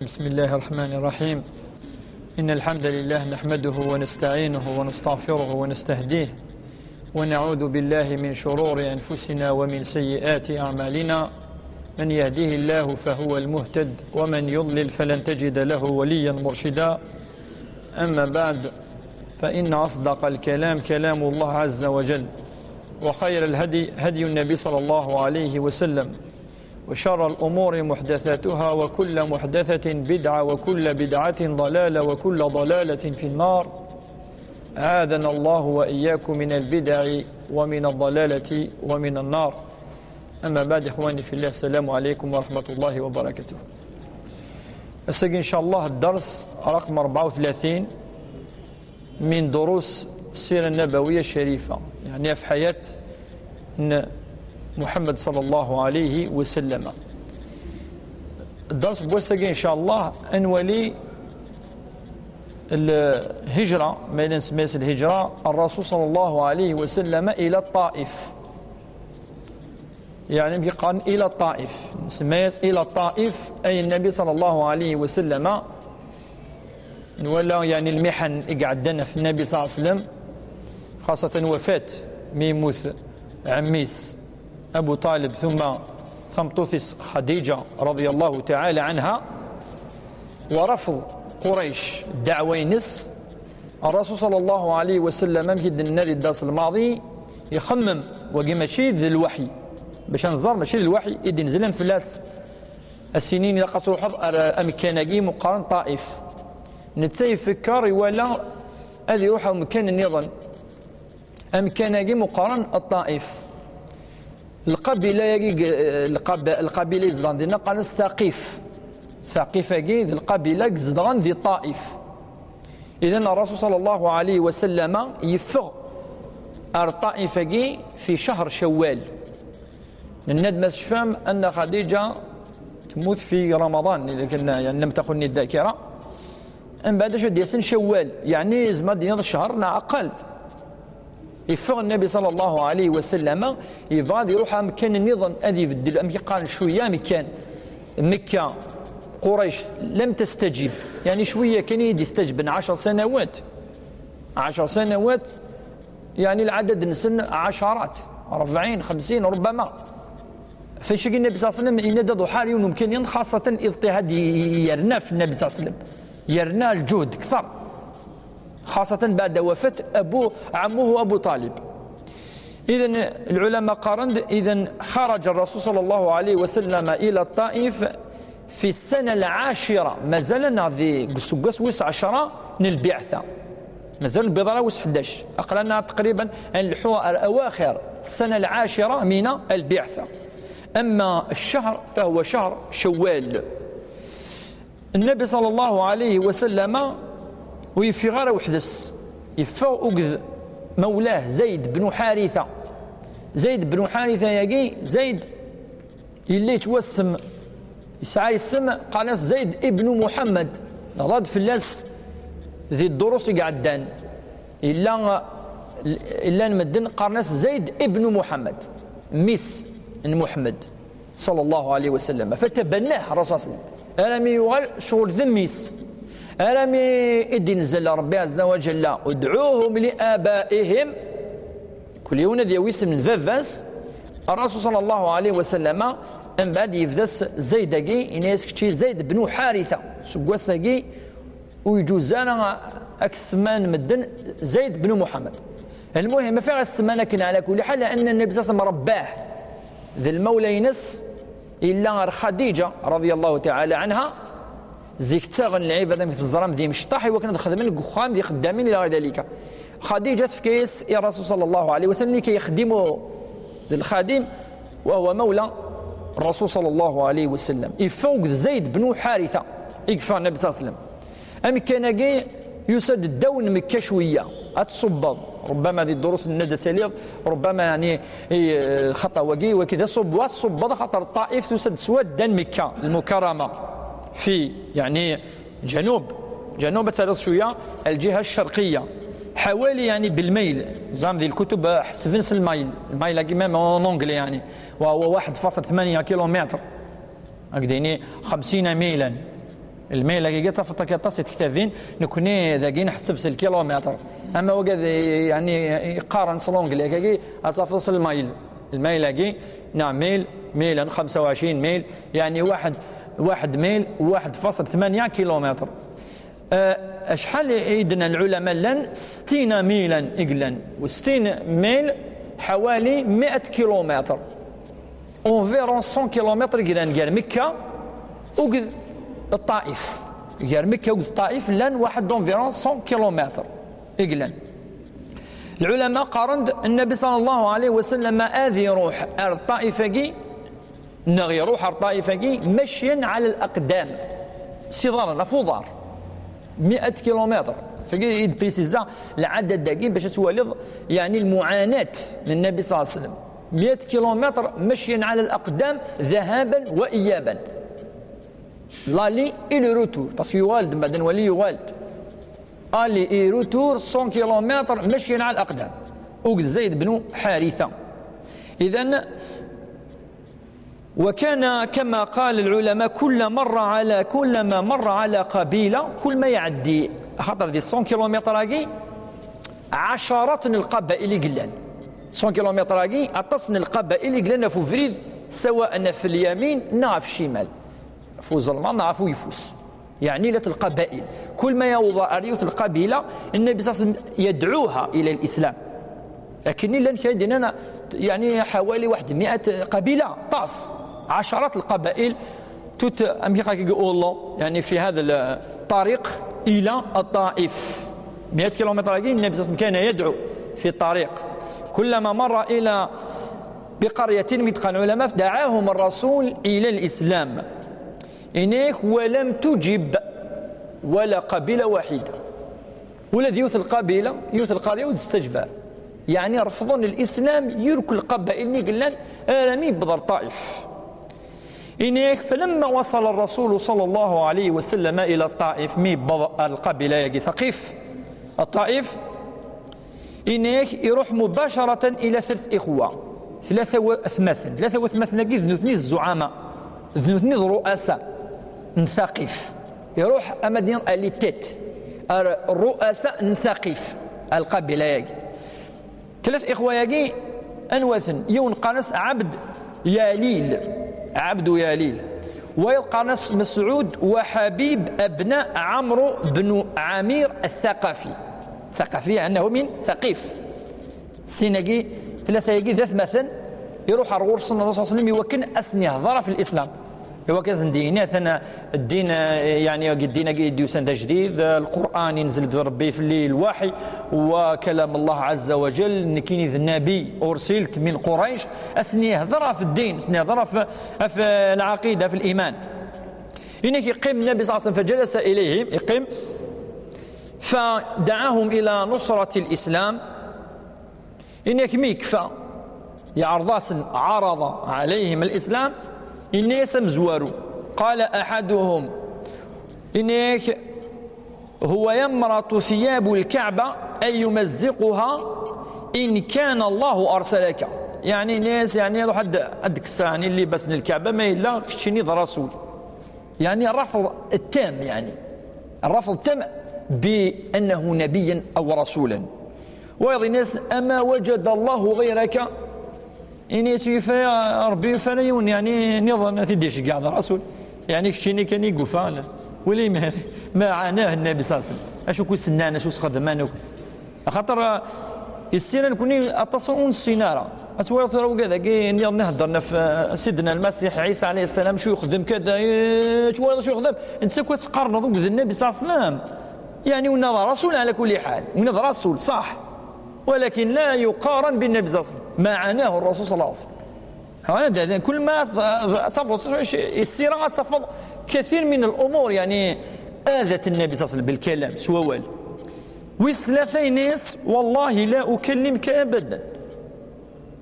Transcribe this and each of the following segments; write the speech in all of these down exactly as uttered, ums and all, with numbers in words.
بسم الله الرحمن الرحيم. إن الحمد لله نحمده ونستعينه ونستغفره ونستهديه، ونعوذ بالله من شرور أنفسنا ومن سيئات أعمالنا. من يهديه الله فهو المهتد، ومن يضلل فلن تجد له وليا مرشدا. أما بعد، فإن أصدق الكلام كلام الله عز وجل، وخير الهدي هدي النبي صلى الله عليه وسلم، وشر الأمور محدثاتها، وكل محدثة بدعة، وكل بدعة ضلالة، وكل ضلالة في النار. عادنا الله وإياكم من البدع ومن الضلالة ومن النار. أما بعد، إخواني في الله، السلام عليكم ورحمة الله وبركاته. Ass-agi إن شاء الله الدرس رقم أربعة وثلاثين من دروس السيرة النبوية الشريفة، يعني في حياة ن-، محمد صلى الله عليه وسلم. الدرس بوساقي إن شاء الله أنولي الهجرة، ما إلا نسميها الهجرة، الرسول صلى الله عليه وسلم إلى الطائف. يعني كيقال إلى الطائف، نسميها إلى الطائف، أي النبي صلى الله عليه وسلم نولى يعني المحن يقعدنا في النبي صلى الله عليه وسلم، خاصة وفاة ميموت عميس أبو طالب، ثم ثمطوثس خديجة رضي الله تعالى عنها، ورفض قريش دعوينس. الرسول صلى الله عليه وسلم، أمك النادي الدرس الماضي، يخمم وقي ماشي ذي الوحي، باش نزار ماشي ذي الوحي يدي نزلن في الناس. السنين إلا قصروا حظ أمكاناقي مقارن طائف. نتا يفكر يولى أذي يروح أو مكان النظام. أمكاناقي مقارن الطائف. القبيلة ياقي، القب-، القبيلة يزدان دينا قال ثقيف. ثقيف ياقي القبيلة يزدان دي طائف. إذن الرسول صلى الله عليه وسلم يفغ أر طائف ياقي في شهر شوال. الند ما تشفام أن خديجة تموت في رمضان، إذا كان يعني لم تخني الذاكرة. أم بعد شد ياسن شوال، يعني زما دينا الشهر نا أقل. يفغ النبي صلى الله عليه وسلم، يبغى يروح مكان النظام، أذي يبدل، أم يقال شوية مكان. مكة، قريش لم تستجب، يعني شوية كان يدي يستجب من عشر سنوات. عشر سنوات، يعني العدد نسن عشرات، أربعين، خمسين ربما. فاش يجي النبي صلى الله عليه وسلم ينادى ضحى يوم ممكن، خاصة اضطهاد ي-، يرنا في النبي صلى الله عليه وسلم، يرنا الجهد كثر، خاصة بعد وفاة أبو عمه أبو طالب. إذن العلماء قارند، إذن خرج الرسول صلى الله عليه وسلم إلى الطائف في السنة العاشرة، مازال ناضي قسقس ويس عشرة من البعثة، مازال بضرة ويس حداش، أقلنا تقريبا الحوار أواخر السنة العاشرة من البعثة. أما الشهر فهو شهر شوال. النبي صلى الله عليه وسلم ويفي غير وحدس، يفغ أقذ مولاه زيد بن حارثة. زيد بن حارثة يجي زيد اللي توسم يسعى يسم قال زيد ابن محمد. نغض في الناس ذي الدروس يقعدان. إلا، إلا نمدن قرنس زيد ابن محمد، ميس محمد صلى الله عليه وسلم، فتبناه الرسول صلى الله عليه وسلم. ألم يغل شغل ذميس. ألم يدين زل ربي عز وجل: "ادعوهم لآبائهم". كل يوم ذي ويسم الفافاس. الرسول صلى الله عليه وسلم أم بعد يفدس زيد أجي، إنيس كتشي زيد بن حارثة. سقوس أجي ويجوز أنا أكسمان مدن زيد بن محمد. المهم، في السمانة كنا على كل حال، لأن النبي صلى الله عليه وسلم رباه ذي المولى ينس إلا غير خديجة رضي الله تعالى عنها. زيك تاغن العبادة مثل الزرام ذي مشطح، وكنا خدمين قخام ذي خدامين إلى غير ذلك. خديجة في كيس يا رسول صلى الله عليه وسلم لكي يخدمه ذي الخادم، وهو مولى الرسول صلى الله عليه وسلم. يفوق زيد بن حارثة، يكفى النبي صلى الله عليه وسلم. أم كان يسد الدون مكة شوية، أتصبض. ربما هذه الدروس الندى سليغ، ربما يعني، إيه، خطأ وقي وكذا صب وصب خطر الطائف تسد سواد دان مكة المكرمة في يعني جنوب، جنوب تسالت شوية الجهة الشرقية، حوالي يعني بالميل، زعما ذي الكتب حسبنس الميل، الميل كيما en anglais يعني، وهو واحد فاصل ثمانية كيلومتر، هكذا يعني خمسين ميلا. Lmayl-agi ad tafeḍ akka aṭas i tektabin, nekkni dagi nḥesseb s lkilumitr. Ama wagad, yani, yeqqaren s l'anglais, agi ad tafeḍ s lmayl. Lmayl-agi, neɣ mil, mil, xemsa u ɛecrin mil, yani واحد، واحد ميل، واحد فاصل ثمانية كيلومتر. آه، شحال يدنا العلماء لن ستين ميلا إقلان، و ستين ميل حوالي مائة كيلومتر. Environ cent كيلومتر i yellan gar Mekka akked Ṭṭaif. Gar Mekka akked Ṭṭaif llan واحد d'environ cent كيلومتر i yellan. العلماء qqaren-d النبي صلى الله عليه وسلم ad iruḥ ar Ṭṭaif-agi, neɣ iruḥ ar Ṭṭaif-agi مشيا على الأقدام. S iḍarren, ɣef uḍar. مائة كيلومتر. Tagi i d-préciser العدد-agi باش ad twaliḍ, يعني, المعاناة n النبي صلى الله عليه وسلم. مائة كيلومتر مشيا على الأقدام ذهابا وإيابا. L'aller et le retour, parce que yuɣal-d, mbaɛd nwali yuɣal-d. Aller et retour, cent كيلومتر مشيا على الأقدام. Akked Zayd بن حارثة. إذن, وكان كما قال العلماء، كل مر على، كلما مر على قبيلة، كل ما يعدي، خاطر دي cent كيلومتر-agi, عشرات n lqaba'il i yellan. Cent كيلومتر-agi, aṭas n lqaba'il i yellan ɣef ubrid, سواء في اليمين neɣ في الشمال, ɣef uzelmaḍ neɣ ɣef uyeffus. يعني, لات القبائل. كل ما يوضع أريوث القبيلة، النبي صلى الله عليه وسلم يدعوها إلى الإسلام. لكن لن كاين ديننا, يعني, حوالي واحد مائة قبيلة, طاس, عشرات القبائل, توت أمي خاكي يقول الله, يعني, في هذا الطريق إلى الطائف. مائة كيلومتر هاكي, النبي صلى الله عليه وسلم كان يدعو في الطريق. كلما مر إلى بقرية, مثل العلماء, دعاهم الرسول إلى الإسلام. Ini-ak, ولم تجب ولا قبيلة واحدة. Ula d yiwet lqabila, yiwet lqarya ur d-testajba. Yeɛni refḍen lislam, yurk lqabail-nni yellan armi yewweḍ ɣer Ṭaif. Ini-ak, فلما وصل الرسول صلى الله عليه وسلم إلى الطائف, mi yewweḍ ɣer lqabila-agi Ṭaif, Ṭaif, Ini-ak, iruḥ مباشرة إلى ثلاث إخوة. Tlata watmaten. Tlata watmaten-agi d nutni d zzuɛama. D nutni d rru'asa n Ṭaif. Iruḥ ama d-nini à la tête. Ar rru'asa n Ṭaif. Ar lqabila-agi. Tlata ixwa-agi, anwa-ten? Yiwen qqaren-as Ɛebd Yalil. Ɛebd Yalil. Wayeḍ qqaren-as Mesɛud wa Ḥabib abna Ɛamru bnu Ɛamir Athaqafi. Thaqafi, annahu min Thaqif. Sin-agi, tlata-agi d atmaten, iruḥ ar ɣur-sen Rasul صلى الله عليه وسلم iwakken ad sen-ihḍer ɣef lislam. Iwakken ad sen-d-yini, atan ddin, eh, yeɛni, ddin-agi i d-yusan d ajdid, eh, Lqur'an inzel-d Rebbi fell-i lwaḥi, wa kalam Allah عز وجل, nekkini d nabi, ursilt min Qurayc, ad sen-ihḍer ɣef ddin, ad sen-ihḍer ɣef, ɣef, eh, lɛaqida, ɣef liman. Ini-ak, yeqqim Nnabi صلى الله عليه وسلم, فجلس إليهم, yeqqim, فدعاهم إلى نصرة الإسلام. Ini-ak, mi yekfa, yeɛreḍ-asen, عرض عليهم الإسلام, ini-as amezwaru. قال أحدهم, ini-ak, هو يمرط ثياب الكعبة أي يمزقها إن كان الله أرسلك. Yeɛni, ini-as, yeɛni, ruḥ ad, ad d-kkseɣ, yeɛni, llibas n Lkaɛba, ma yella keččini d rasul. يعني الرفض التام، يعني الرفض التام بأنه نبيا أو رسولا. Wayeḍ ini-as, أما وجد الله غيرك؟ Ini-as, yufa Rebbi, yufa yiwen, يعني, niḍen ad t-id-iceggeɛ d rasul. يعني, keččini kan i yufa. Wali ma, ma ɛanah Nnabi صلى الله عليه وسلم. Acu i s-nnan, acu s-xedmen akk. Axaṭer, ah, issiran nekkni aṭas ur nessin ara. Ad twaliḍ tura wigad-agi nniḍen iheddren ɣef, ah, Sidna Lmasiḥ Ɛisa عليه السلام, acu yexdem kada, eh, ad twaliḍ acu yexdem. Netta akk ad tqarneḍ akked Nnabi صلى الله عليه وسلم. يعني, winna d rasul على كل حال. Winna d rasul, صح. ولكن لا يقارن بالنبي صلى الله عليه وسلم. ما عاناه الرسول صلى الله عليه وسلم. هذا، هذا كل ما ت-، تفصل شيء، السيرة غتفض كثير من الأمور، يعني، آذت النبي صلى الله عليه وسلم بالكلام، سواوال. Wis tlata, ini-as, والله لا أكلمك أبدا.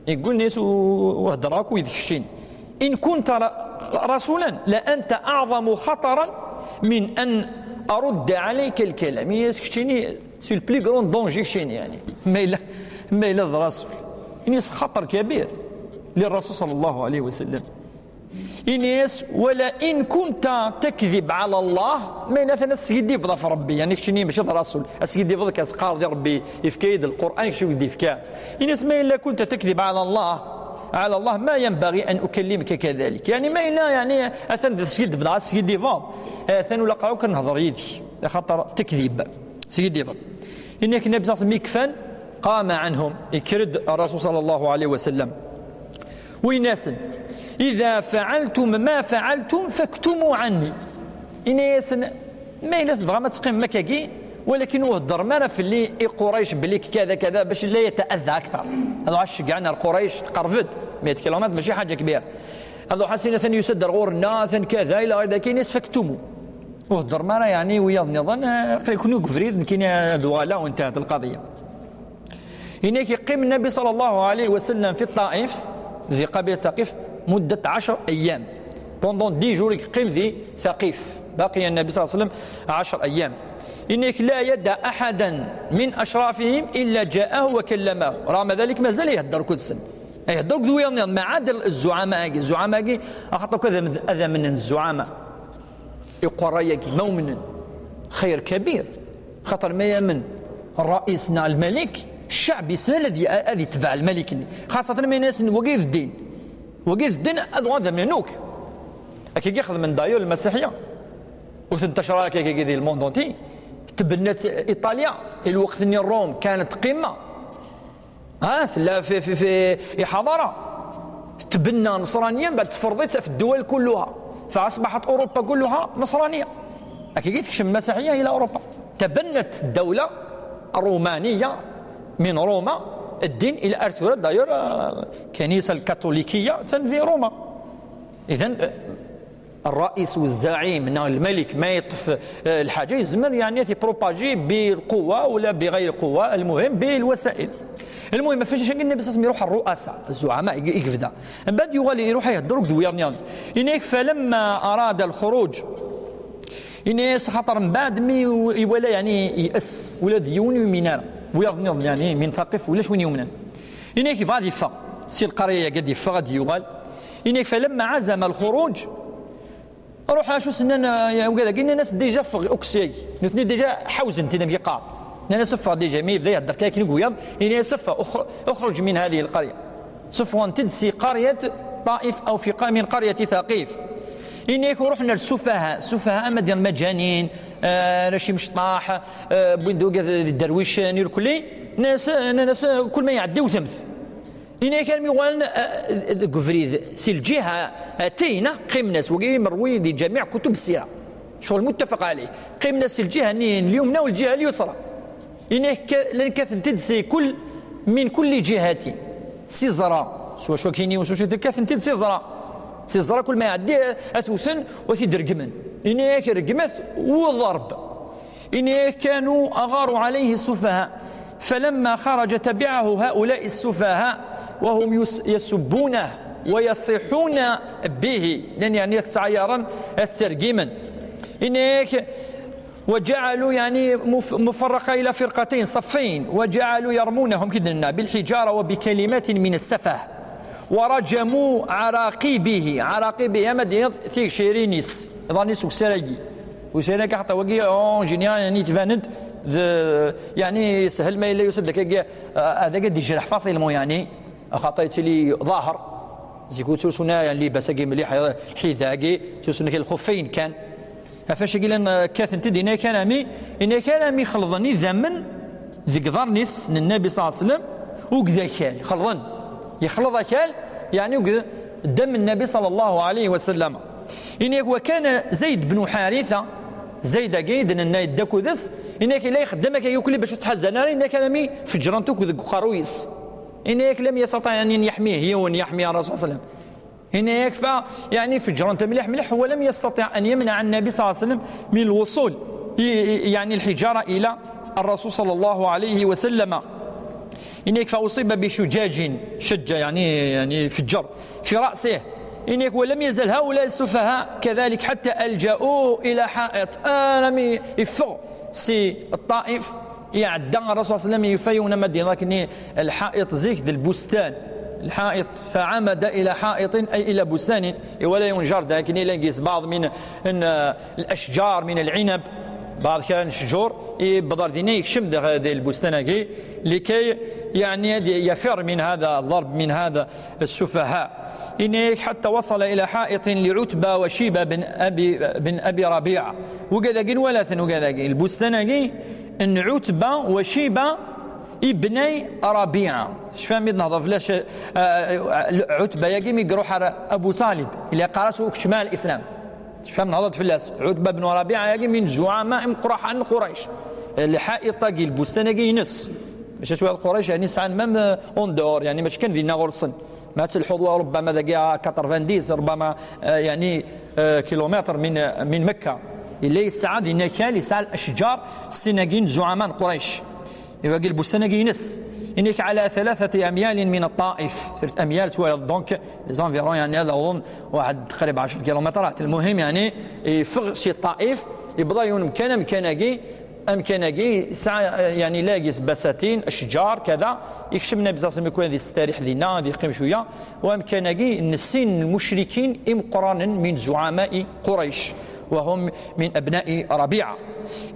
Yeqqar-as, ur heddreɣ akk yid-k keččini. إن كنت ر-، رسولا لأنت أعظم خطرا من أن أرد عليك الكلام. Ini-as, keččini, c'est le plus grand danger keččini, يعني. Ma yella, ma yella d rasul. Ini-as, خطر كبير للرسول صلى الله عليه وسلم. Ini-as: "Wala in kunta takdib ala Allah", ma yella atan ad teskiddibeḍ ɣef Rebbi, yani keččini mačči d rasul, ad teskiddibeḍ kan teqqareḍ i Rebbi yefka-yi-d Lqur'an, kečč i k-d-yefka. Ini-as: "Ma yella kunta takdib ala Allah, ala Allah ma yanbaghi an ukallimaka kadhalik", yani ma yella yani atan ad teskiddbeḍ, ad teskiddibeḍ, atan ula qqareɣ kan nehḍer yid-k, axaṭer takdib, teskiddibeḍ. Ini-ak Nnabi صلى الله عليه وسلم mi kfan, qama anhum, yekker-d Rasul صلى الله عليه وسلم. Win-asen: "Idha fa'altum ma fa'altum faktumu anni." Ini-asen: "Ma yella tebɣam ad teqqimem akkagi, walakin ur heddrem ara fell-i i Qurayc belli kada kada, bac la yeta'adha aktar." Ad ruḥ ceggɛen ar Qurayc, tqerreb-d meyya kilomètres, mačči ḥaǧa kbira. Ad ruḥ asin atan yusa-d ar ɣur-nneɣ, atan kada, ila ɣir daki, ini-as: "Faktumu." Ur heddrem ara, yani, wiyaḍ nniḍen, eh, aql-iken deg ubrid, nekkini ad uɣaleɣ, intahat lqaḍiya. Ini-ak yeqqim Nnabi صلى الله عليه وسلم في الطائف, di qabila Thaqif, مدة عشر أيام. Pendant dix jours i yeqqim di Thaqif. بقي النبي صلى الله عليه وسلم عشر أيام. Ini-ak لا يدع أحدا من أشرافهم إلا جاءه وكلمه. رغم ذلك mazal ihedder akked-sen. Ihedder akked wiyaḍ nniḍen, ما عدا الزعماء-agi. Zzuɛama-agi, axaṭer akk ad am-, ad amnen zzuɛama. Iqerray-agi, ma umnen, xir kabir. Xaṭer ma yamen ṛṛayis neɣ lmalik, ccɛeb yeshel ad y-, ad itbeɛ lmalik-nni. Xaṣṣatan ma yenna-yasen: "Wagi d ddin, wagi d ddin", ad uɣalen ad amnen akk. Akkagi xedmen d'ailleurs lmasiḥya. Ur tentacer ara akkagi di le monde entier. Tebennat Iṭalya, i lweqt-nni Rome كانت قمة. ها، تلا في، في، في حضارة تتبنى نصرانيا، بعد تفرضت في الدول كلها، فأصبحت أوروبا كلها نصرانية. أكيد تكشم المسيحية إلى أوروبا، تبنت الدولة الرومانية من روما الدين إلى أرثورة، داير، آه، الكنيسة الكاثوليكية تنفي روما. إذن، آه، الرئيس والزعيم، نعم، الملك ما يطف، آه، الحاجة، يزمر يعني يبروباجي بالقوة ولا بغير قوة، المهم بالوسائل. المهم، فاش شنو النبي صلى الله عليه وسلم يروح الرؤساء، الزعماء، يق-، يقفدا. من بعد يغالي يروح يهدر وقت ويا نيان. إنيك فلما أراد الخروج، إنيس خاطر من بعد مي و-، يولى يعني يأس، ولا ديون يمينار. ويظن يعني من ثقيف ولا شوين يومنا. إنيك يبغى يفا. سي القرية قد يفا غادي يغال. إنيك فلما عزم الخروج، روح شو سنان، آه، وقال لك إن الناس ديجا فغ أكسي. نتني ديجا حوزن تدم يقع. أنا سفر ديجا مي يبدا يهدر كاك نقول يام. إني سفر أخ-، أخرج من هذه القرية. سفر تدسي قرية طائف أو في ق-، من قرية ثقيف. إنيك رحنا للسفهاء، سفهاء مدينة مجانين، آه، رشي مشطاح، آه، بندق الدرويش نيركلي. ناس، ناس كل ما يعدي وثمث. إنيك كان يوغالن، آه، ديك فريد، سي الجهة، آه، تينا، قيمناس، وقيم مروي دي جميع كتب السيرة. شغل متفق عليه. قيمناس الجهة نين اليمنى والجهة اليسرى. إنيك ك-، لان كثن تدسي كل، من كل جهة. سي زرا. سوا شو كيني وسوا شو كثن تدسي زرا. سي زرا كل ما يعدي، آه، أثوثن وثي درقمن. إنيك رقمت وضرب. إن كانوا أغاروا عليه السفهاء، فلما خرج تبعه هؤلاء السفهاء وهم يس-، يسبونه ويصيحون به، لأن يعني يتسعيرن الترجيمن. إنيك وجعلوا يعني مف-، مفرقة إلى فرقتين، صفين، وجعلوا يرمونهم كدنا بالحجارة وبكلمات من السفه. ورجموا عراقيبه، عراقيبه يا مدينة ثيك شيرينيس، ظني سوكسيريكي. وسيريك حتى وقي، أون جينيال، يعني تفاند، ذ-، يعني سهل ما إلا يوسف دكاكي، آه، هذا قد يجرح فاصل مو يعني، خاطر يتلي ظاهر. زيكو تسوسونا يعني لباس كي مليح، الحذاء كي تسوسونا كي الخفين كان. Afac-agi llan, uh, kkaten-t-id, yenna-k alami, yenna-k alami xelḍen idammen deg iḍarren-is n Nnabi صلى الله عليه وسلم, ugd akal, xelḍen. Yexleḍ akal, yeɛni ugd ddam n Nnabi صلى الله عليه وسلم. Yenna-k, وكان زيد بن حارثة, Zayd-agi, d nenna yedda akked-s, yenna-k, yella ixeddem akka yuklli bac ur ttḥazzan ara, yenna-k alami feǧǧren-t akk deg uqerruy-is. Yenna-k, لم يستطع أن يحميه yiwen, يحمي الرسول صلى الله عليه وسلم. Yenna-k fa, يعني, feǧǧren-t mliḥ mliḥ, ولم يستطع أن يمنع النبي صلى الله عليه وسلم من الوصول, i-, i-, يعني, الحجارة إلى الرسول صلى الله عليه وسلم. Yenna-k فأصيب بشجاج, شج, يعني, يعني, feǧǧer, في رأسه. Yenna-k ولم يزل هؤلاء السفهاء كذلك حتى ألجأوه إلى حائط. Almi yeffeɣ si Ṭṭaif, iɛedda الرسول صلى الله عليه وسلم, yufa yiwen amadi, lakin lḥa'iṭ zik d lbustan. الحائط، فعمد إلى حائط، أي إلى بستان، ولا ينجر ذاك لانجيس بعض من إن، آه، الأشجار، من العنب، بعض كان الشجور، يبدر دينا يكشم ده هذا البستان هاكي، لكي يعني يفر من هذا الضرب، من هذا السفهاء. إنك حتى وصل إلى حائط لعتبة وشيبة بن أبي، بن أبي ربيعة. وكذا قين ولا ثن وكذا قين. البستان هاكي إن عتبة وشيبة ابني ربيعة. شفاهم يد نهضر فلاش، آه، آه، عتبة ياكي مي يروح على أبو طالب، اللي قرأته شمال الإسلام. شفاهم نهضر فلاس. عتبة بن ربيعة ياكي من زعماء قرحان قريش. الحائط تاكي البستان ياكي ينس. باش تشوف قريش يعني سعان مام اوندور، يعني مش كان ذينا غرسن. ما تلحظوا ربما ذاك quatre-vingt-dix، ربما، آه، يعني، آه، كيلومتر من، من مكة. اللي يسعى ذي نكال، يسعى الأشجار، سناقين زعماء قريش. يبقى البستان ينس. إنك على ثلاثة أميال من الطائف، ثلاث أميال توالد، donc les environs، يعني هذا أظن واحد قريب عشر كيلومترات. المهم يعني يفغ شي الطائف، يبدا يون مكان، مكان أكي، أمكان أكي ساعة، يعني لاقي بساتين، أشجار، كذا. يكشف النبي صلى الله عليه وسلم يكون هذه يستريح ذينا، هذه يقيم شوية. وأمكان أكي نسين المشركين إمقرانا من زعماء قريش، وهم من أبناء ربيعة.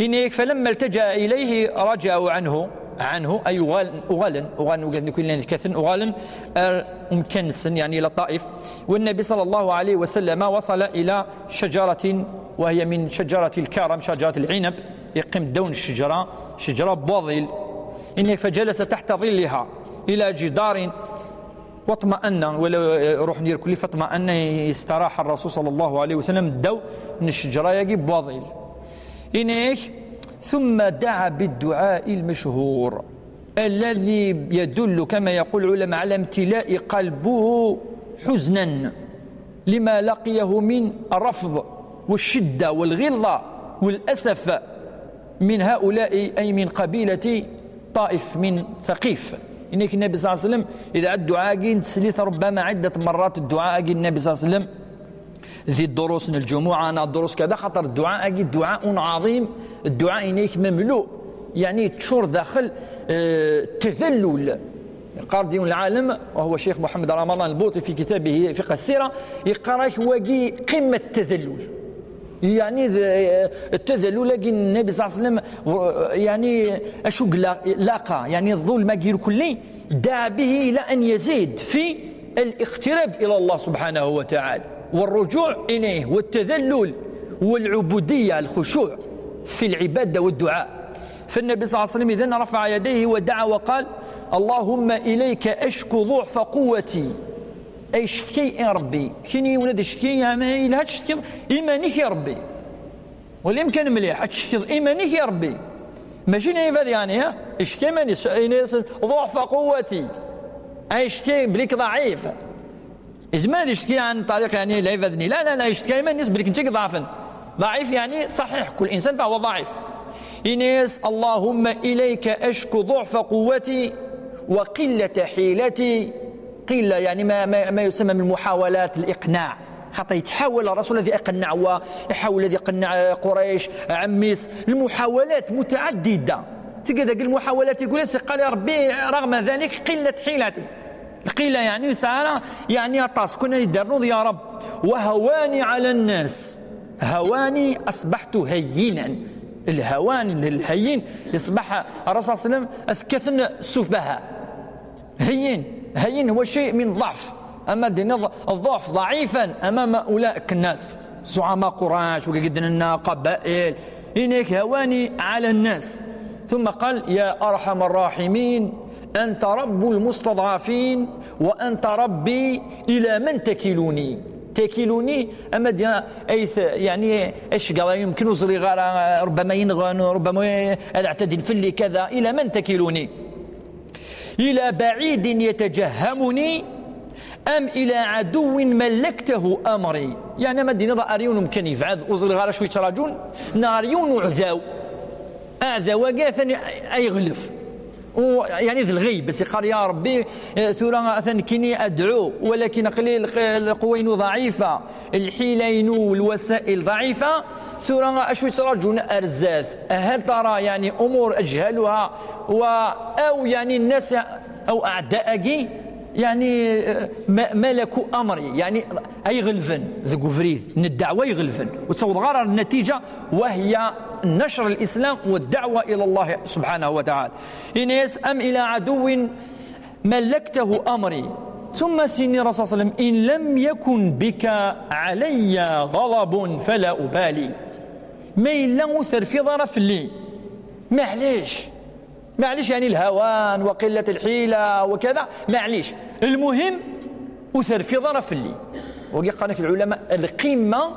إنك فلما التجأ إليه رجعوا عنه، عنه أي أغالن، أغالن، أغالن، أغالن، كثن أغالن، آه، أمكنسن، يعني إلى الطائف. والنبي صلى الله عليه وسلم وصل إلى شجرة، وهي من شجرة الكرم، شجرة العنب، يقيم دون الشجرة، شجرة بوظل. إنك فجلس تحت ظلها إلى جدار واطمأن، ولا روح نير كل، فاطمأن، استراح الرسول صلى الله عليه وسلم دو الشجرة يجي بوظل. إنك ثم دعا بالدعاء المشهور الذي يدل كما يقول العلماء على امتلاء قلبه حزنا لما لقيه من الرفض والشدة والغلظة والأسف من هؤلاء، أي من قبيلة طائف، من ثقيف. إنك النبي صلى الله عليه وسلم إذا الدعاء جين سليت ربما عدة مرات الدعاء جين النبي صلى الله عليه وسلم ذي الدروس الجمعة، أنا الدروس كذا، خاطر الدعاء أكيد دعاء عظيم، الدعاء إنيك مملوء، يعني تشور داخل، آه، التذلل. قال ديون العالم، وهو الشيخ محمد رمضان البوطي في كتابه فقه السيرة، يقرأ واقي قمة التذلل. يعني ذ-، آه، التذلل لكن النبي صلى الله عليه وسلم، و-، يعني أشوق لا-، لاقى، يعني الظلم كير كلي دعا به إلى أن يزيد في الاقتراب إلى الله سبحانه وتعالى والرجوع إليه والتذلل والعبودية، الخشوع في العبادة والدعاء. فالنبي صلى الله عليه وسلم إذن رفع يديه ودعا وقال: "اللهم إليك أشكو ضعف قوتي". أي شتكي يا ربي، كيني ولد شتكي يا ما إلا شتكي إيمانك يا ربي. والإمكان مليح، أتشكي إيمانك يا ربي. ماشي نايف هذا يعني، ها؟ اشتكي من يس-، ينس ضعف قوتي. أي اشتكي بليك ضعيف. إذا ما يشتكي عن طريق يعني لا يفادني. لا، لا، لا، يشتكي من يس بليك انت ضعفا. ضعيف يعني صحيح، كل إنسان فهو ضعيف. إنيس: "اللهم إليك أشكو ضعف قوتي وقلة حيلتي". قلة يعني ما، ما، ما يسمى من محاولات الإقناع. خاطر يتحاول الرسول الذي يقنع، ويحاول الذي يقنع قريش، عميس، المحاولات متعددة. تلقى ذاك المحاولات يقول لك: "قال يا ربي، رغم ذلك قلة حيلتي". القلة يعني سارة، يعني أطاس كنا يدرنوض يا رب. "وهواني على الناس، هواني أصبحت هينا". الهوان، الهين، يصبح الرسول صلى الله عليه وسلم أثكثن سفهاء. هين، هين هو شيء من ضعف. أما دين الض-، الضعف ضعيفا أمام أولئك الناس، زعماء قريش وقدنا قبائل. إنك هواني على الناس. ثم قال: "يا أرحم الراحمين، أنت رب المستضعفين، وأنت ربي، إلى من تكلني؟" تكلني، أما دي أيث-، يعني، إيش قال؟ يمكن وزري غارة، ربما ينغن، ربما أدعتدين في اللي كذا، "إلى من تكلني؟" إلى بعيد يتجهمني أم إلى عدو ملكته أمري؟ يعني ما دينا ضا أريون مكان يفعذ وزر غارة شوي تراجون، ناريون وعذاو. أعذاو قاثن أيغلف. و-، يعني ذي الغيب، بس يقال: "يا ربي، آه، ثورة أثن كيني أدعو، ولكن قليل الق-، القوين ضعيفة، الحيلين والوسائل ضعيفة". ثورة أشوي تراجون أرزاث. هل ترى يعني أمور أجهلها و-، أو يعني الناس أو أعداء يعني، آه، ما- ملكوا أمري، يعني، أي غلفن ذو قفريد ندعوى يغلفن وتصور غرر النتيجة، وهي نشر الإسلام والدعوة إلى الله سبحانه وتعالى. إنيس أم إلى عدو ملكته أمري. ثم سيني رسول صلى الله عليه وسلم: إن لم يكن بك علي غضب فلا أبالي. ما إلا أثر في ظرف لي، معليش. معليش، يعني الهوان وقلة الحيلة وكذا، معليش. المهم، أثر في ظرف لي. وقال لك العلماء القمة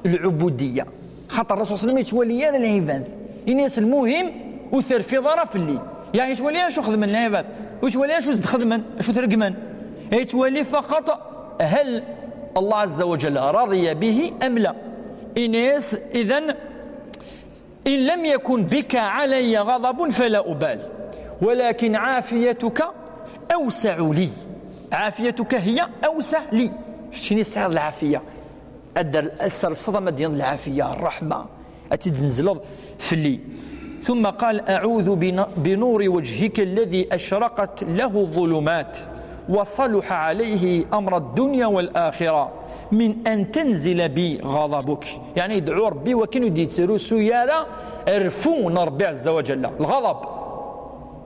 العبودية. خاطر الرسول صلى الله عليه وسلم يتولي أنا العباد. إنيس المهم أثر في ظرف لي. يعني يتولي أنا شو خدمن العباد، ويتولي أنا شو زد خدمن، شو ترقمن. يتولي فقط هل الله عز وجل رضي به أم لا. إنيس إذن: إن لم يكن بك علي غضب فلا أبالي، ولكن عافيتك أوسع لي. عافيتك هي أوسع لي. شني سعر العافية؟ أدر أسر الصدمة ديال العافية، الرحمة. أتدنزل في لي. ثم قال: أعوذ بن- بنور وجهك الذي أشرقت له الظلمات وصلح عليه أمر الدنيا والآخرة من أن تنزل بي غضبك. يعني يدعو ربي وكان يدي تسيرو سيارة رفون ربي عز وجل. الغضب،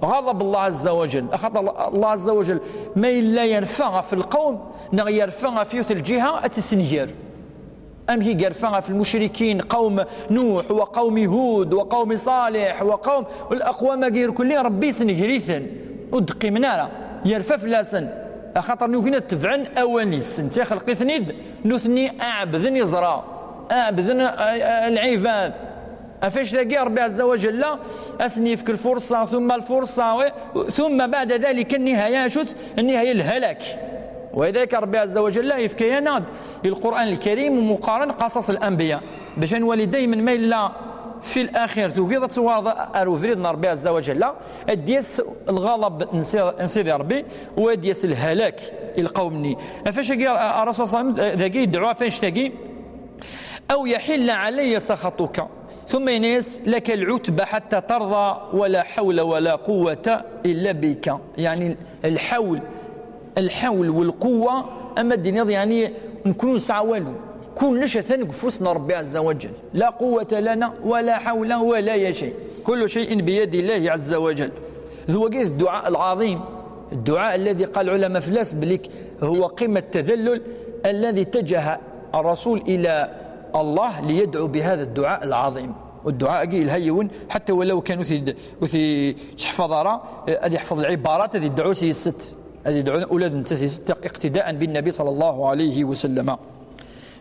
غضب الله عز وجل. أخطى الله عز وجل ما إلا يرفع في القوم، نغ يرفع في يوث الجهة أتسنير. أم هي قرفة في المشركين، قوم نوح وقوم هود وقوم صالح وقوم الأقوام غير كل ربي سنهريثن. ودقي منارة يرفف لاسن، أخاطر نوكينا تبعن أوانيس، انت خلقي ثنيد، نوثني أعبذن يزرا، أعبذن، آه، آه، العباد. أفاش ذاكي ربي عز وجل أسني يفك الفرصة ثم الفرصة و- ثم بعد ذلك النهاية شوت النهاية الهلاك. وذلك ربي عز وجل يفكينا القرآن الكريم مقارن قصص الأنبياء باش نولي دايما ما إلا في الأخير توقيض تصور أروفريد ربي عز وجل. أديس الغضب نسي- نسيدي ربي، وأديس الهلاك القوم ني. أفاش يقول الرسول صلى الله عليه وسلم ذاكي يدعو فاش تاكي: أو يحل علي سخطك. ثم ينيس: لك العتبى حتى ترضى ولا حول ولا قوة إلا بك. يعني الحول، الحول والقوة أما الدنيا يعني نكونوا نسعى والو. كلش ثنق فوسنا ربي عز وجل، لا قوة لنا ولا حول ولا شيء، كل شيء بيد الله عز وجل. ذو وقت الدعاء العظيم، الدعاء الذي قال العلماء فلاس بليك هو قمة التذلل، الذي اتجه الرسول إلى الله ليدعو بهذا الدعاء العظيم. والدعاء كي الهيون حتى ولو كانوا في في تحفظ راه، هذه يحفظ العبارات، هذه يدعو سي الست، هذه يدعو أولاد نتا سي الست اقتداء بالنبي صلى الله عليه وسلم.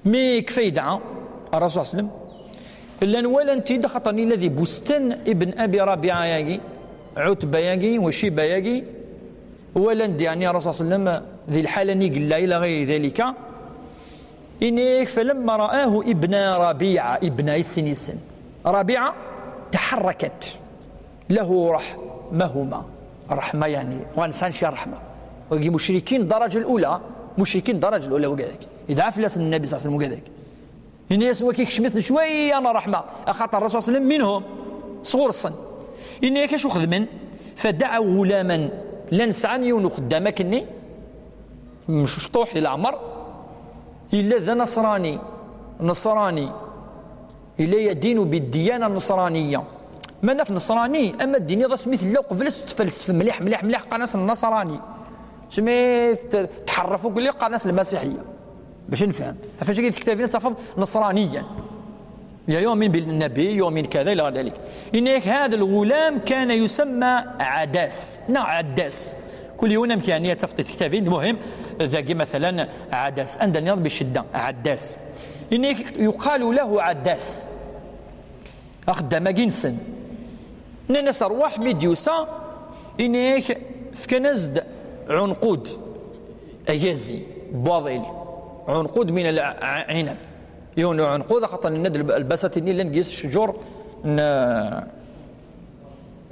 مي كفى يدعى الرسول صلى الله عليه وسلم؟ لان ولا انت دخلتني الذي بستن ابن ابي ربيعه ياكي، عتبه ياكي وشيبه ياكي، ولا انت يعني الرسول صلى الله عليه وسلم ذي الحاله نيقلا الى غير ذلك. إنيك فلما رآه ابن ربيعة، ابن السنيسن، ربيعة تحركت له رحمهما. رحمة يعني وانسان شي رحمة. ويجي مشركين الدرجة الأولى، مشركين الدرجة الأولى وكذلك يدعى في النبي صلى الله عليه وسلم وكذلك. إن يسوى كيك شميت شوية أنا رحمة، أخاطر الرسول صلى الله عليه وسلم منهم صغور السن. إن يكاش وخدمن، فدعوا غلاما لن سعان يونو خدامك إني مش شطوح العمر. إلا ذا نصراني، نصراني، إلا يدين بالديانة النصرانية. ما نف نصراني، أما الدين يضا سميت لا قبل تفلسف مليح، مليح، مليح، قناص النصراني. سميت تحرفوا قل لي قناص المسيحية. باش نفهم. فاش قلت كتابين تفض نصرانيا. يا يؤمن بالنبي، يؤمن كذا إلى ذلك. إنك هذا الغلام كان يسمى عداس. نعم، عداس. كل يوم كان يتفقد كتابين، المهم، ذاكي مثلًا عداس. عندنا يض بالشدة، عداس. إنك يقال له عداس. أخدم جنسا. ننس أرواح ميديوسا، إنك فكنزد عنقود. أجازي، باضل. عنقود من العنب. يون عنقود خاطر ند البساتين اللي نقيس الشجور ن-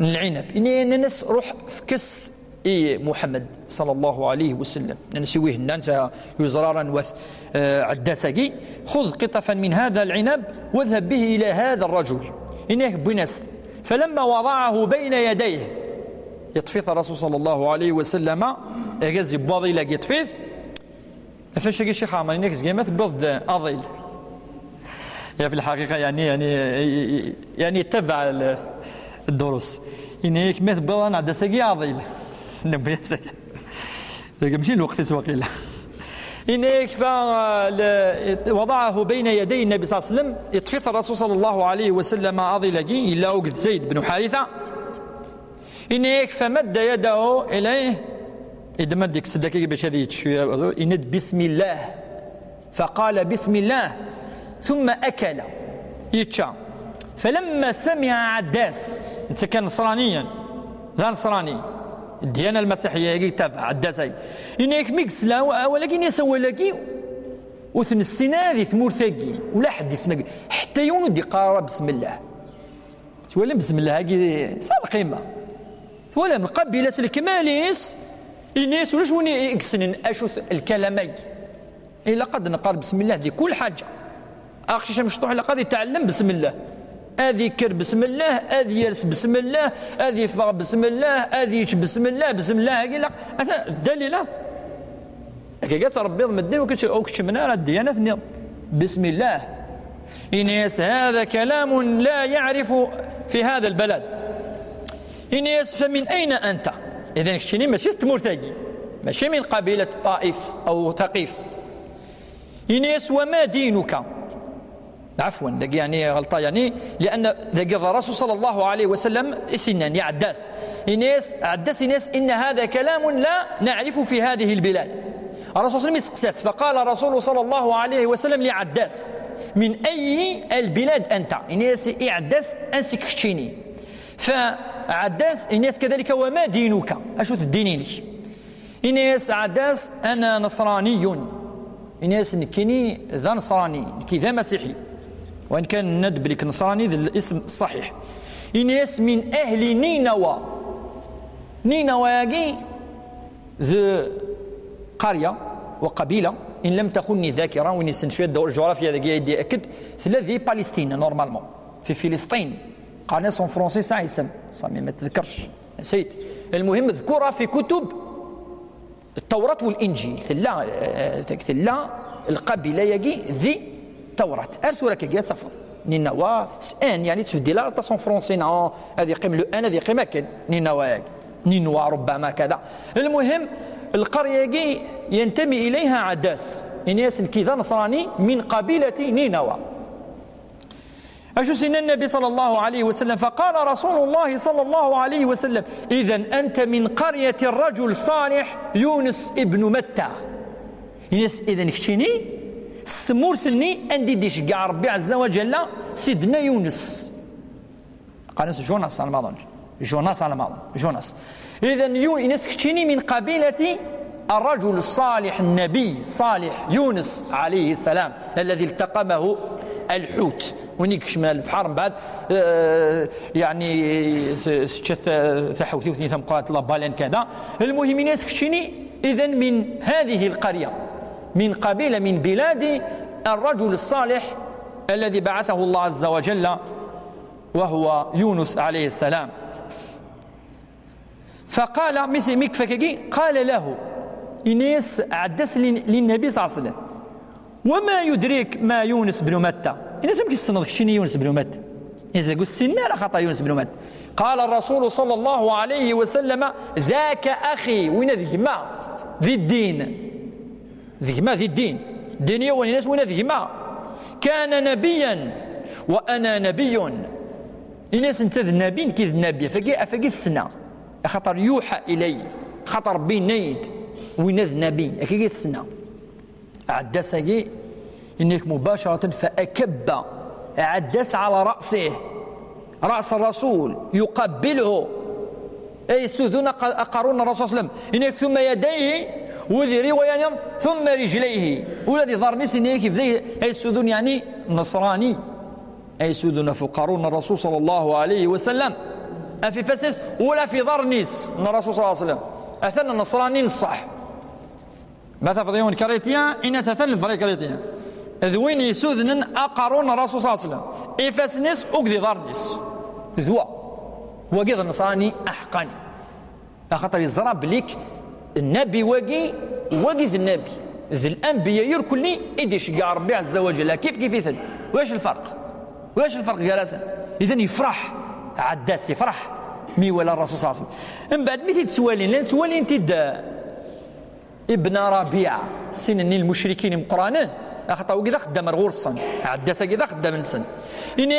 العنب. إني ننس روح في كس إي محمد صلى الله عليه وسلم. ننسي ويه إن أنت يزرارا وث آه، عداسكي. خذ قطفا من هذا العنب واذهب به إلى هذا الرجل. إنيه بنست. فلما وضعه بين يديه يطفث الرسول صلى الله عليه وسلم Argaz yewwi aḍil-agi, yeṭṭef-it. Ɣef wacu-agi, Ccix Ɛmer, ini-ak zgan ma tewwiḍ-d aḍil. Ya, fi lḥaqiqa, yani, yani, yani, yettabaɛ l-, ddurus. Ini-ak ma tewwiḍ aɛeddas-agi aḍil. Newwi-as-agi. Dagi mačči lweqt-is waqila. Ini-ak fa, l-, وضعه بين يدي النبي صلى الله عليه وسلم, yeṭṭef-it Rasul صلى الله عليه وسلم aḍil-agi, yella akked Zayd ben Ḥaritha. Ini-ak, فمد يده إليه, idemma-d, ikkes-d akka bac ad yečč cwiya, ini-d, بسم الله. فقال: بسم الله. ثم أكل, yečča. فلما سمع عداس, netta kan نصرانيا, d aneṣrani, الديانة المسيحية-agi, tabeɛ Ɛeddas-agi. Ini-ak, mi yesla awal-agi, ini-as, awal-agi ur t-nessin ara di tmurt-agi, ula ḥedd isem-agi, ḥetta yiwen ur d-iqqar ara بسم الله. Twalam, بسم الله-agi tesɛa lqima. Twalam, lqabila s lekmal-is, ini-as ulac win i yessnen acu-t lkalam-agi. Ilaq ad neqqar بسم الله di kul ḥaǧa. Aqcic amecṭuḥ ilaq ad itɛellem بسم الله. Ad ikker بسم الله, ad yers بسم الله, ad iffeɣ بسم الله, ad yečč بسم الله, بسم الله-agi ilaq. Ata ddalila. Akka i ttṛebbiḍ medden ur kečč-, ur keččmen ara ddiyana-nni. بسم الله. Ini-as, هذا كلام لا يعرف في هذا البلد. Ini-as, فمن أين أنت؟ Idan keččini mačči d tmurt-agi. Mačči من قبيلة طائف أو ثقيف. Ini-as, وما دينك؟ عفوا, dagi, yani, ɣelṭa, yani, لأن dagi الرسول صلى الله عليه وسلم i s-yennan i Ɛeddas. Ini-as, Ɛeddas ini-as, إن هذا كلام لا نعرف في هذه البلاد. الرسول صلى الله عليه وسلم يسقسات، فقال الرسول صلى الله عليه وسلم لعداس: من أي البلاد أنت؟ Ini-as i Ɛeddas, ansi-k keččini? فعداس ini-as كذلك: وما دينك؟ Acu-t ddin-inek? Ini-as Ɛeddas: أنا نصراني. Ini-as nekkini d aneṣrani, nekki d amasiḥi. وإن كان nenna-d belli نصراني d الاسم الصحيح. Ini-as: من أهل نينوى. Ninawa-agi d qarya, وقبيلة, إن لم تخني الذاكرة, win yessnen cwiya الجغرافيا dagi ad d-yakked, tella di Palestine, normalement. في فلسطين. Qqaren-as en français, tesɛa isem. Sami ma tedkerc. Nasayt. المهم, اذكرها في كتب التوراة والإنجيل. Tella, eh, tella lqabila-agi di Tawrat. Ar tura akka ad tafeḍ. Ninawa, s-, en, yani, ur tettbeddil ara aṭas en français, neɣ ad yeqqim le en, ad yeqqim akken. Ninawa-agi. Ninwa, ربما كذا. المهم, lqerya-agi ينتمي إليها عداس. Ini-as nekki d aneṣrani من قبيلة نينوى. Acu s-yenna Nnbi صلى الله عليه وسلم؟ فقال رسول الله صلى الله عليه وسلم: إذن أنت من قرية الرجل الصالح يونس ابن متى. Ini-as, idan keččini s tmurt-nni anda i d-iceggeɛ Ṛebbi ɛezza wa ǧalla Sidna Yunes. Qqaren-as Jonas, ɛla ma ḍunneɣ. Jonas, ɛla ma ḍunneɣ. Jonas. إذن يو-، ini-as keččini من قبيلة الرجل الصالح، النبي الصالح يونس عليه السلام، الذي التقمه الحوت. Win i ikecmen lebḥer mbeɛd, eh, yani, t-, tečča ta-, taḥewtiwt-nni tameqqrant, la baleine, kada. المهم, ini-as keččini, إذن من هذه القرية، من قبيلة من بلاد الرجل الصالح الذي بعثه الله عز وجل وهو يونس عليه السلام. فقال, mi s-, mi yekfa akkagi, قال له, ini-as Ɛeddas li, للنبي صلى الله عليه وسلم: وما يدريك ما يونس بن متى؟ Ini-as, amek i tessneḍ keččini Yunes bnu Matta? Ini-as, ur ssinen ara xaṭer Yunes bnu Matta. قال الرسول صلى الله عليه وسلم: ذاك أخي, wina d gma di ddin. D gma di ddin. Ddin yiwen, ini-as, wina d gma. كان نبيا وأنا نبي. Ini-as, netta d nnabi, nekki d nnabi. Ɣef wagi, ɣef wagi tesna. Axaṭer يوحى إلي. Axaṭer Ṛebbi yenna-yi-d, wina d nnabi. Ɣef wagi tesna. Ɛeddas-agi, ini-ak مباشرة فأكب عداس على رأسه، رأس الرسول، يقبله. Ay, yessudun aq-, aqerru n Ṛṛasul صلى الله عليه وسلم. Ini-ak ثم يديه, u di riwaya-nni, ثم رجليه. Ula d iḍarren-is, ini-ak, yebda ay yessudun, yani, neṣrani. Ay yessudun ɣef uqerru n Ṛṛasul صلى الله عليه وسلم. Ɣef ifassen-is, ula ɣef iḍarren-is n Ṛṛasul صلى الله عليه وسلم. Atan neṣrani n ṣṣeḥ. Ma tafeḍ yiwen chrétien, ini-as atan le vrai chrétien. D win yessudnen aqerru n Ṛṛasul صلى الله عليه وسلم. Ifassen-is akked iḍarren-is. D wa. Wagi d neṣrani aḥeqqani. Axaṭer yeẓra belli-k Nnabi wagi, wagi d nnabi. D l'anbiya irkelli i d-iceggeɛ Rebbi ɛezza wa jalla, kif kif-iten. Ulac lferq. Ulac lferq gar-asen. Idan yefreḥ Ɛeddas, yefreḥ mi iwala Rasul sallallahu alayhi wa sallam. Mbeɛd mi t-id-ttwalin, llan ttwalin-t-id, eh, Ibn Rabi'a, sin-nni n lmucrikin imeqqranen, axaṭer wagi d axeddam ar ɣur-sen. Ɛeddas-agi d axeddam-nsen. Ini